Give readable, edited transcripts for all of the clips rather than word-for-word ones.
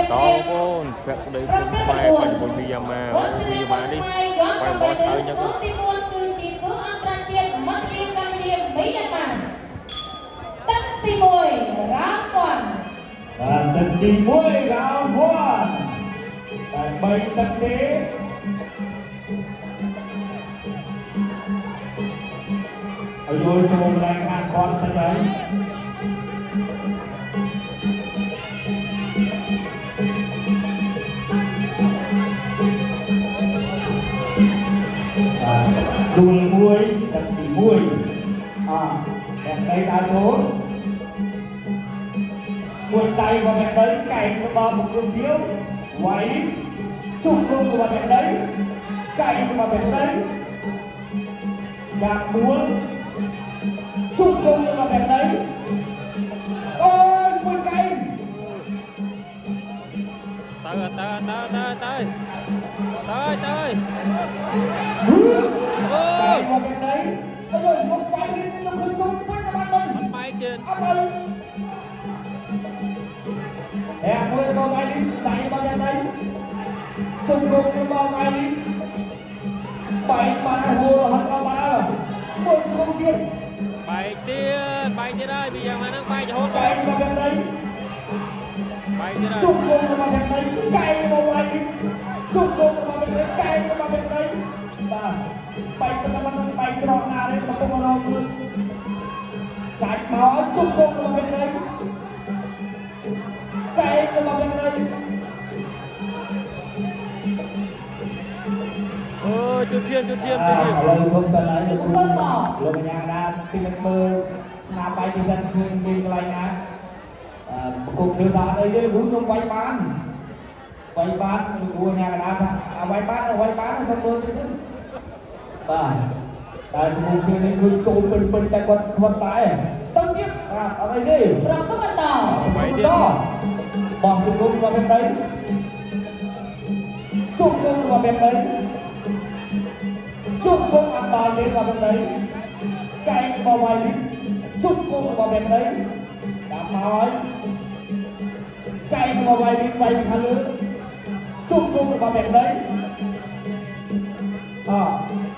ត ត្រៀម បងប្អូនភក្តី ប្រ គុំ ភេទ ខ្មែរបាញ់មួយមីយ៉ាម៉ា 9វ មី សិ យ៉ាម៉ានេះ លាគុំខ្មែរย้อน បាញ់ 8 បោះទៅចឹង គូទី4គឺជាគូអន្តរជាតិមិត្តភាពកម្ពុជាមីយ៉ាន់ម៉ាទឹកទី1រ៉ាពាន់ បាទទឹកទី1 round 1តែ3ទឹកទេឲ្យយល់ចូលកន្លែងខាងគាត់តិចហើយបាទដួលមួយទឹកទី1អអ្នកដីដើរចូលមួយដៃរបស់អ្នកដីកែងរបស់បង្គោលខៀវវាយជុំគុំរបស់អ្នកដីកែងរបស់អ្នកដីយ៉ាបួលជុំគុំរបស់អ្នកដីអូយមួយកែង ទៅទៅទៅទៅទៅទៅទៅ ហឺ អូ កែងរបស់អ្នកដីអើយមកវាយនេះខ្ញុំឃើញជុំពេញតែបានដឹង អត់បែកទៀត អត់អីតែមួយរបស់វាយនេះដៃរបស់អ្នកដីជុំគុំរបស់វាយនេះបែកបានរហូតរហូតដល់បានមួយជុំគុំទៀត បែកទៀតបែកទៀតហើយមីយ៉ាម៉ាហ្នឹងបែករហូត កែងរបស់អ្នកដី បែកទៀតហើយ ជុំគុំរបស់អ្នកដីកែងរបស់វាយនេះជុំគុំរបស់អ្នកដីកែងរបស់អ្នកដីបាទបែកទៅមិនបែកច្រកណាទេកំពុងរងគឺកាច់មកឲ្យជុំគុំរបស់អ្នកដីកែងរបស់អ្នកដី អូជូធៀមជូធៀមជូធៀម ឥឡូវធំសិនហើយលោកគ្រូលោកកញ្ញាកដាពិនិត្យមើលស្នាមបាយទីសិនឃើញមានកន្លែងណាអឺបង្គោលធ្វើថាអត់អីទេគ្រូខ្ញុំវាយបានវាយបានលោកគ្រូកញ្ញាកដាថាអាវាយបានវាយបានសុំមើលទៅសិនបាទតែគ្រូឃើញនេះគឺចូលពេញពេញតែគាត់ស្វិតដែរទៅទៀតបាទអត់អីទេ ប្រគំបន្ត បន្តបោះជង្គង់របស់ដីជង្គង់របស់ដីជង្គង់អត់ដល់ទេរបស់ដីកែងរបស់វ៉ៃលីជង្គង់របស់ដីតាមមកហើយកែងរបស់វ៉ៃលីវាយខាងលើជង្គង់របស់ដីអ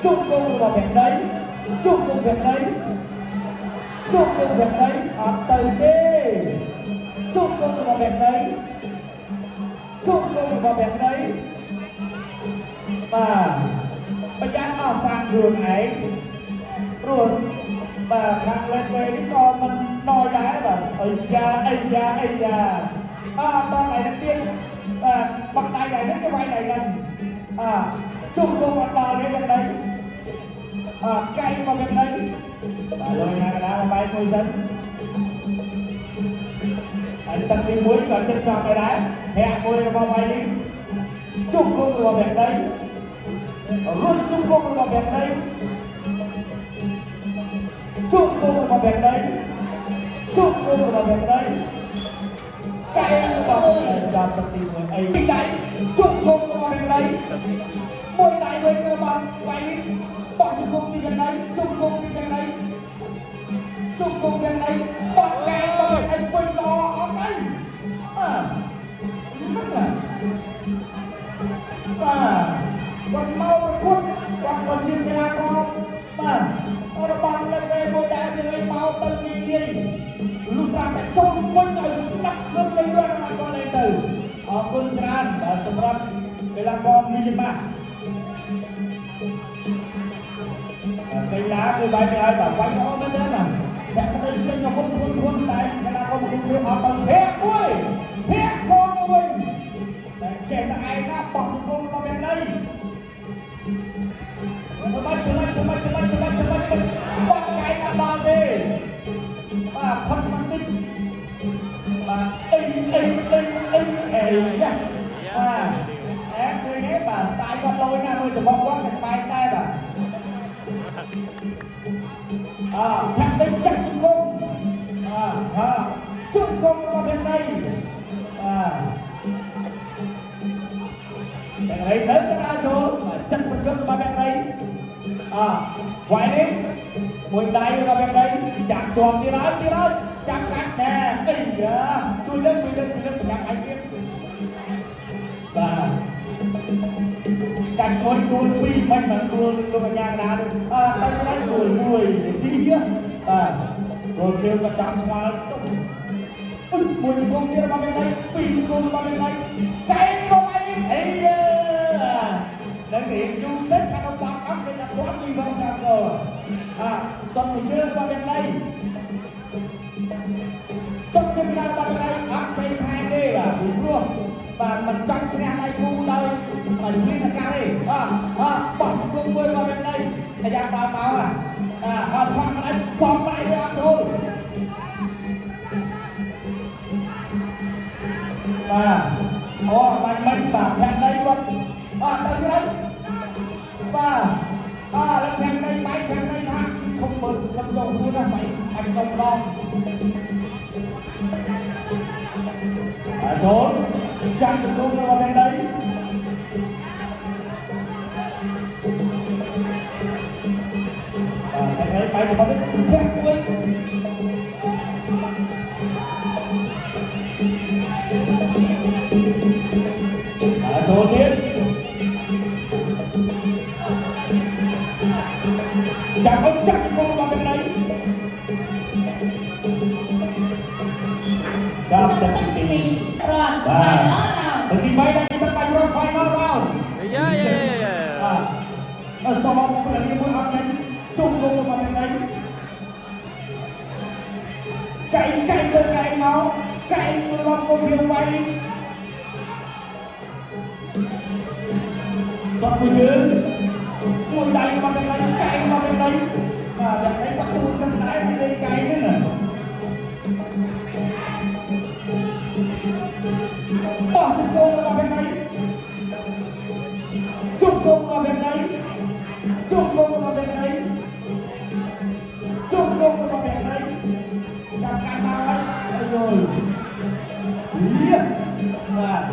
ជង្គង់របស់ដីជង្គង់ដីជង្គង់ដីអត់ទៅទេ ជុំគុំរបស់បែបដីជុំគុំរបស់បែបដីបាទប្រយ័ត្នអស់សាំងខ្លួនឯងព្រោះបាទខាងលេខវេនេះក៏មិនណយដែរបាទអីយ៉ាអីយ៉ាអីយ៉ាអើតឯនេះទៀតបាទបាក់ដៃឯនេះគេវាយដៃហ្នឹងអើជុំគុំអត់ដល់ទេបែបដីអើកែងរបស់បែបដីបាទលុយណាកណាបែកមួយសិន ហើយទឹកទី1ក៏ចិត្តចប់ដែរដែរធាក់មួយរបស់វ៉ៃនេះជុំគុំរបស់បែបដីរុញជុំគុំរបស់បែបដីជុំគុំរបស់បែបដីជុំគុំរបស់បែបដីកែងរបស់បែបដីចាប់ទឹកទី1អីពីដៃជុំគុំរបស់បែបដីមួយដៃវិញរបស់វ៉ៃនេះបោះជុំគុំពីបែបដីជុំគុំពីបែបដី ជុំគុំយ៉ាងណីបោះកែងរបស់ឯងពេញល្អអត់អីបាទហ្នឹងណាបាទគាត់មកប្រកួតគាត់ក៏ជាកីឡាករបាទរបស់លើកមួយដែរយើងឲ្យមកទៅងាយងាយលុះត្រាតែជុំពេញឲ្យស្ដាប់ងើបលេងด้วยមកគាត់លេងទៅអរគុណច្រើនបាទសម្រាប់កីឡាករមីយ៉ាម៉ាកីឡាគឺបែបនេះហើយបាទវាយល្អមែនទេណាតែក្តីចេញអាវុធធ្ងន់ធ្ងន់តែកីឡាករមួយគឺអត់ដល់ភាកមួយភាកសងមកវិញតែចេះតែឯងណាបោះជង្គង់មកបែបនេះធ្វើម៉េចធ្វើម៉េចធ្វើម៉េចធ្វើម៉េចធ្វើម៉េចធ្វើម៉េចបោះកែងអត់ដល់ទេបាទផុតបន្តិចបាទអីអីអីអីអីយ៉ាបាទអែឃើញទេបាទស្ទាយគាត់លយណាស់មើលច្បោះគាត់តែបែកដែរបាទ អធាក់ទៅចាក់ជង្គង់អអជង្គង់របស់អ្នកដីបាទអ្នកដីនៅទៅដល់ចូលបាទចិត្តប្រយុទ្ធរបស់អ្នកដីអវាយនេះមួយដៃរបស់អ្នកដីចាប់ជាប់ទៀតហើយទៀតហើយចាប់កាត់ណែអីយ៉ាជួយលើកជួយលើកជួយលើកប្រញាប់ឯងទៀត កាច់មួយដួលពីរមិនមិនដួលលោកកញ្ញាកដាលអើទៅក្រោយដួលមួយទីបាទគោលខៀវក៏ចាំឆ្ងល់មួយជង្គង់ទៀតរបស់មេដៃពីរជង្គង់របស់មេដៃចែងរបស់ឯងអីនឹងរៀនយូរតិចខាងបាក់អត់គេថាគាត់ពីបងសាកោអាតបមួយជើងរបស់មេដៃតបជើងក្រៅរបស់មេដៃអត់សេថែទេបាទពីព្រោះបាទមិនចង់ឈ្នះដៃគូដោយបាទឆ្លៀតអាកាសទេបាទបាទបោះជង្គង់មួយរបស់មេដៃអាយ៉ាដល់មកអាអត់ឆក់មិនអាចសំដៃវាអត់ចូលបាទអូបាញ់មិនបាទភក្តីគាត់អត់ទៅក្រៅបាទអើឡើងភក្តីបែកភក្តីថាឈប់មើលខំចូលខ្លួនណាបែកបាញ់ដល់ម្ដងបាទចូលចាំជង្គង់របស់ភក្តីបាទភក្តីបែករបស់នេះធាក់មួយចូលទៀតចាំអត់ចាប់ជង្គង់របស់ភក្តីចាប់ ចប់ ទឹក ទឹក ទី ទី 2 2រត់ បាទ final round ទឹកទី3ដែលទឹកបាយរត់ final round យ៉ាយ៉ាយ៉ា បាទអសមព្រះរាមួយអត់ចេញជុំគុំរបស់ភក្តីកែងកែងទៅកែងមកកែងរបស់កុំភៀវវាយនេះតមួយជើងមួយដៃរបស់ភក្តីកែងរបស់ភក្តីបាទភក្តីក៏ទូចិត្តដែរលេងកែងហ្នឹងណាបោះជង្គង់របស់ភក្តីជង្គង់របស់ភក្តីជង្គង់របស់ភក្តីជង្គង់របស់ភក្តីចាំកាន់មកហើយអាយយយីបាទ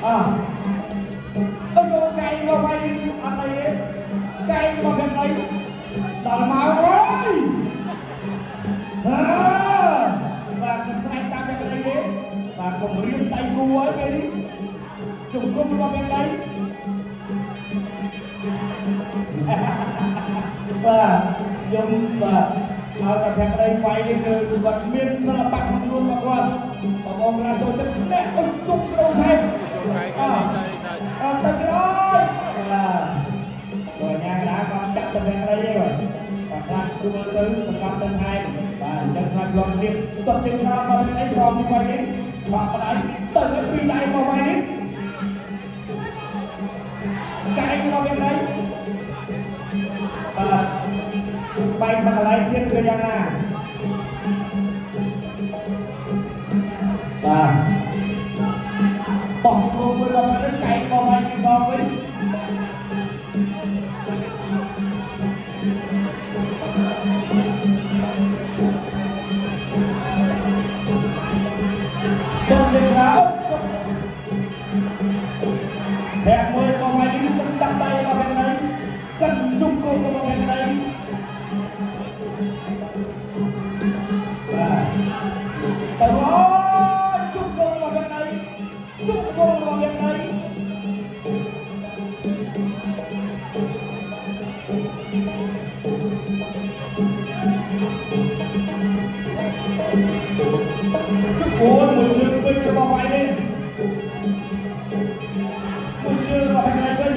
អើអើយកកែងមកវាយនេះអត់អីទេកែងរបស់ភក្តីដល់មកហើយអើបាទខ្ញុំស្រែកតាមភក្តីទេបាទគម្រាមដៃគូហើយពេលនេះជង្គង់របស់ភក្តីបាទខ្ញុំបាទឲ្យតែភក្តីវាយនេះគឺគាត់មានសិល្បៈក្នុងខ្លួនរបស់គាត់បងប្អូនប្រាចូលចិត្តអ្នកអុជុំក្រុងឆែក កែងទៅទៅ អត់ទៅក្រោយបាទបើញ៉ាកដាគាត់ចាប់តែភក្តីទេបាទបាទខ្លះគួរទៅសង្កត់ទៅថែមបាទអញ្ចឹងខ្លះប្លន់ស្លៀកតបជើងក្រោមមកភក្តីសមពីវាយនេះខកម្ដាយទៅឲ្យពីរដៃមកវាយនេះកែងមកភក្តីបាទបែកមកកន្លែងទៀតគឺយ៉ាងណាបាទបោះជង្គង់មួយរបស់នេះកែងមកវាយនេះសងវិញដល់ជើងក្រោមធាក់មួយរបស់វាយនេះកិនដាក់ដៃរបស់វានេះកិនជង្គង់របស់វានេះបាទទៅហើយជង្គង់របស់វានេះជង្គង់របស់វានេះជង្គង់មួយជើងពេញរបស់វាយនេះមួយជើងរបស់វានេះវិញ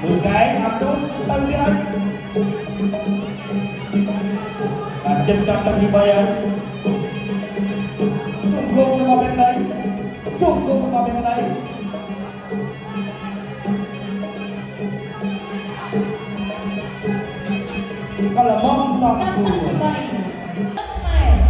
មួយកែងអត់ចូលទៅទៀតហើយបាទចិត្តចាប់ទឹកទី3ហើយជង្គង់របស់វានេះជង្គង់របស់វានេះក៏ល្មមសង ចាប់ គួ ទឹកទី រ 3